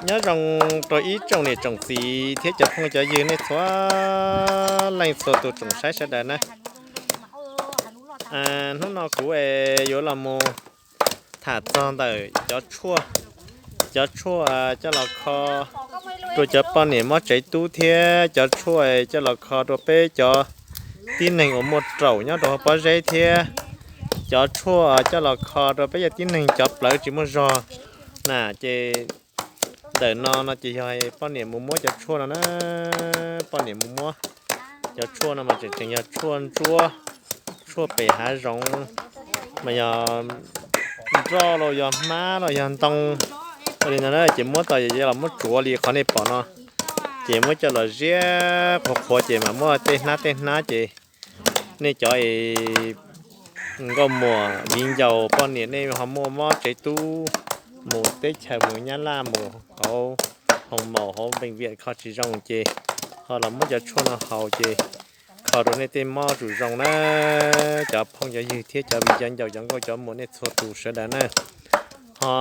Nyob zoo rau ib tsoom niam tsoom txiv thiab cov phooj cov ywg nej txhua leej txhua tus tsoom saib sawv daws na. Hnub no kuv es yuav los mus tham txog ntawm cov tshuaj, cov tshuaj coj los kho rau cov poj niam mob tsev tub thiab cov tshuaj coj los kho rau peb cov tib neeg uas muaj raum nyob rau hauv pob zeb thiab cov tshuaj coj los kho rau peb cov tib neeg cov plawv tsis muaj zog na. Ces ntawm no no ces yog poj niam mus muab cov tshuaj no na, poj niam mus muab cov tshuaj no mas tseem tseem yog tshuaj ntsuab, tshuaj pem hav zoov, mas yog nroj los yog hmab los yog ntoo li no na, ces muab tau los muab tsuav li qhov nej pom no, ces muab coj los ziab qhuav qhuav ces mas muab tej hnab tej hnab ces nej cov es nkauj muam viv ncaus poj niam nej ho muaj mob tsev tub mus teb chaws mus Nyab Laj mus hauv hoos maum hauv npeej viam kho tsis zoo ces ho los muab cov tshuaj no haus ces kho rau nej tej mob zuj zoo na. Cov phooj cov ywg thiab cov viv cov ncaus cov nkauj cov muam nej txhua tus sawv daws na, ho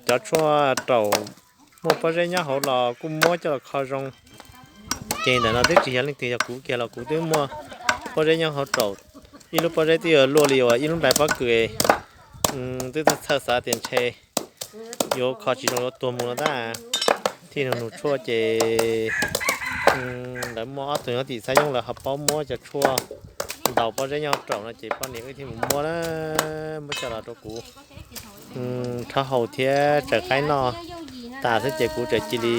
cov tshuaj raum muaj pob zeb nyob hauv los kuj muab coj los kho zoo. Ces ntawm no twb tsis yog leej twg yog kuv kiag los kuv twb muaj pob zeb nyob hauv raum, ib lub pob zeb twb yuav luaj li uas ib lub nplai pob kws, twb txhawj xav tias ntshe yuav kho tsis zoo yuav tuag mus no tab. Thiaj nug nug tshuaj ces lawv muaj ob tug nyob tim Xab Yooj lawv ho paub muab cov tshuaj ntaus pob zeb nyob hauv raum no ces poj niam wb thiaj mus muab na, muab coj los rau kuv rhaub haus thiab tsaws qaib noj tas xwb ces kuv txawm cia li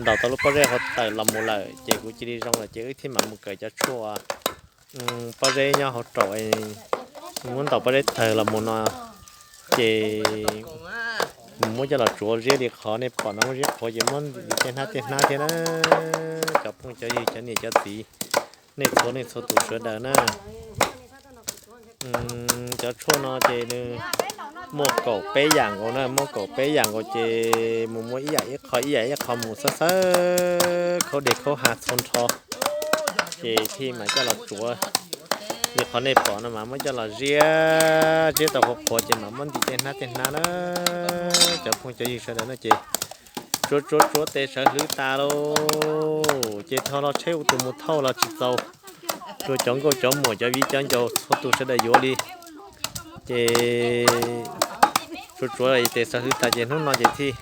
ntaus tau lub pob zeb hauv tawm los mus lawm ces kuv cia li zoo lawm ces wb thiaj mam mus kawm cov tshuaj pob zeb nyob hauv raum, muab ntaus pob zeb tawg los mus no ces mus muab coj los tsuav ziab li qhov nej pom no, muab ziab qhuav ces muab ntim tej hnab tej hnab thiab na. Cov phooj cov ywg cov niam cov txiv, nej txhua leej txhua tus sawv daws na. Cov tshuaj no ces nws muaj kaum peb yam nkaus na, muaj kaum peb yam nkaus ces mus muab ib yam ib qho ib yam ib qho mus xawb xawb khaub deg khaub ha txhua nrho, ces thiaj mam coj los tsuav li qhov nej pom no mas muab coj los ziab, ziab tau qhuav qhuav ces mam muab ntim tej hnab tej hnab na. Cov phooj cov ywg sawv daws no ces tsuav tsuav tsuav tes sawv hlwv tas lauj, ces tho los tsheb ua tus mus thauj los tsis txaus, rau cov nkauj cov muam cov viv cov ncaus txhua tus sawv daws yuav li. Ces tsuav tsuav tes sawv hlwv tas ces hnub no ces thiaj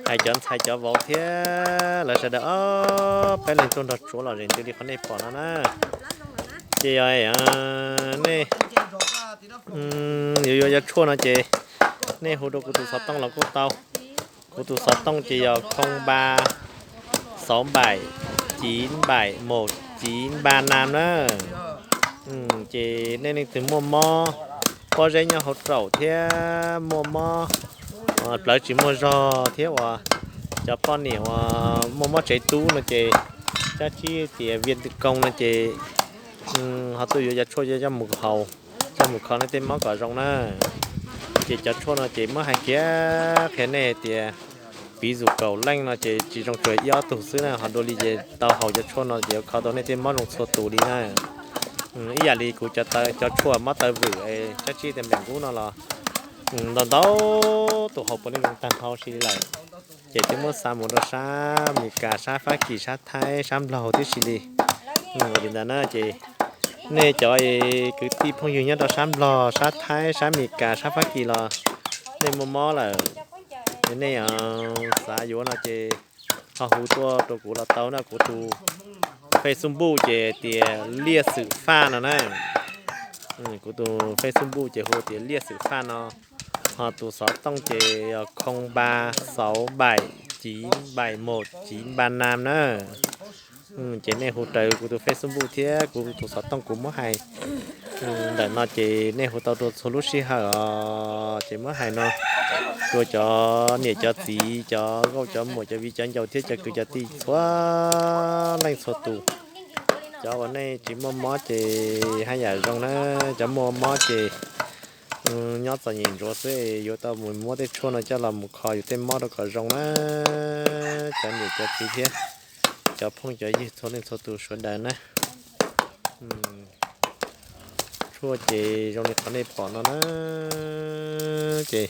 hais cov ntxhais cov vauv thiab lawv sawv daws ob peb leeg tuaj nrog tsuav los zem ntws li qhov nej pom no na. Ces yog nej yuav yuav cov tshuaj no ces nej hu rau kuv tus xov tooj los kuj tau. Kuv tus xov tooj ces yog không ba sáu bảy chín bảy một chín ba năm na. Ces nej leej twg muaj mob pob zeb nyob hauv raum thiab muaj mob plawv tsis muaj zog thiab uas cov poj niam uas muaj mob tsev tub no ces cab tsib tias Viêm Tụy Kông no ces ho tuaj yuav cov tshuaj coj mus haus, coj mus kho nej tej mob kom zoo na. Ces cov tshuaj no ces muab hais kiag qhia nej hais tias piv txwv kaum leej no ces tsis zoo tsuas ib ob tug xwb na, ho dua li ces tau haus cov tshuaj no ces yuav kho tau nej tej mob zoo txhua tus li na. Ib yam li kuv cov taw cov tshuaj mob taw vwm cab tsib tias npeem kub no los ntau ntau tus haus puav leej zoo tag nrho si lawm. Ces twb muab xa mus rau sab Amelikas, sab Fab Kis, sab Thaib, sab Nplog tib si li. Li ntawd na ces nej cov kwv tij phooj ywg nyob rau sab Nplog, sab Thaib, sab Amelikas, sab Fab Kis los nej muaj mob lawm, nej xav yuav no ces ho hu tuaj rau kuv los tau na. Kuv tus Facebook ces tias Liaj Xwm Faj no na. Kuv tus Facebook ces hu tias Liaj Xwm Faj no, ho tus xov tooj ces yog không ba sáu bảy chín bảy một chín ba năm na. Ces nej hu raws kuv tus Facebook thiab kuv tus xov tooj kuv muab hais ntawm no ces nej hu tau rau txhua lub sij hawm os. Ces muab hais no rau cov niam cov txiv, cov nkauj cov muam, cov viv cov ncaus thiab cov kwv cov tij txhua leej txhua tus. Cov uas nej tsis muaj mob ces haj yam zoo na, cov muaj mob ces nyob txom nyem ntsuav xwb, yuav tau mus muab tej tshuaj no coj los mus kho yus tej mob rau kom zoo na. Cov niam cov txiv thiab cov phooj cov ywg txhua leej txhua tus sawv daws na. Tshuaj ces zoo li qhov nej pom no na. Ces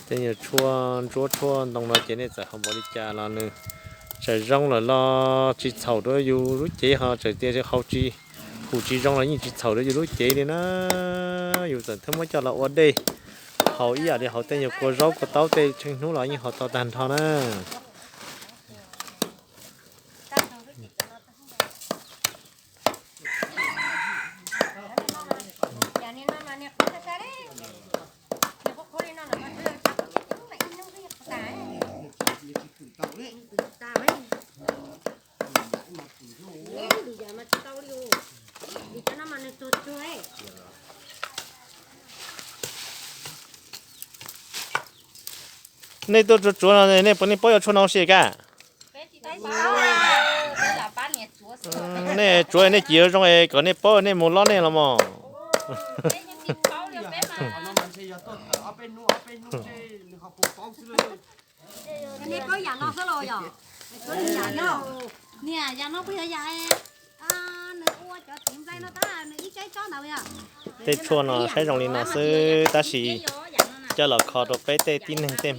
Tej nyuag tshuaj ntsuab tshuaj ntoo no ces nej txawm haus npaum li cas los nws tseem zoo lawm los tsis txhaum rau yus lub cev, ho tseem tias haus tsis, haus tsis zoo los yeej tsis txhaum rau yus lub cev li na. Yus txawm thiaj muab coj los ua dej haus ib yam li haus tej nyuag kua zaub kua taub tej, tsheej hnub los yeej haus tau tag nrho na. Nej tuaj tsuav tsuav no nej puas, nej paub yuav tshuaj no si ka? Nej tsuav nej cia zoo es kom nej paub nej mus lob nej los mas. Niam, yam no puas yog yam, nws ua cov txiv nplai no tab nws ib tsaib tsob ntawd yog. Tej tshuaj no saib zoo li no xwb tab sis coj los kho rau peb tej tib neeg tej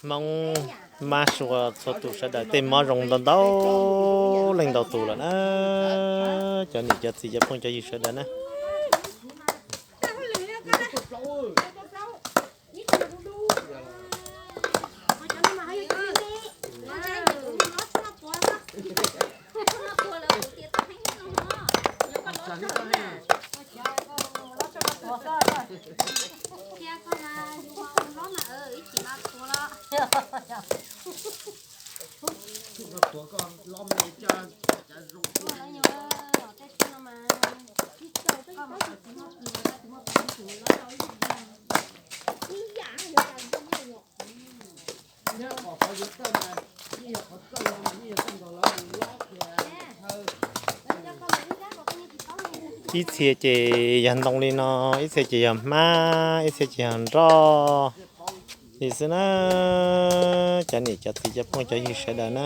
Hmoob mab sua txhua tus sawv daws tej mob zoo ntau ntau leej ntau tus lawm na. Cov niam cov txiv cov phooj cov ywg sawv daws na. Ib txhia ces yog ntoo li no, ib txhia ces yog hmab, ib txhia ces yog nroj li xwb na. Cov niam cov txiv cov phooj cov ywg sawv daws na.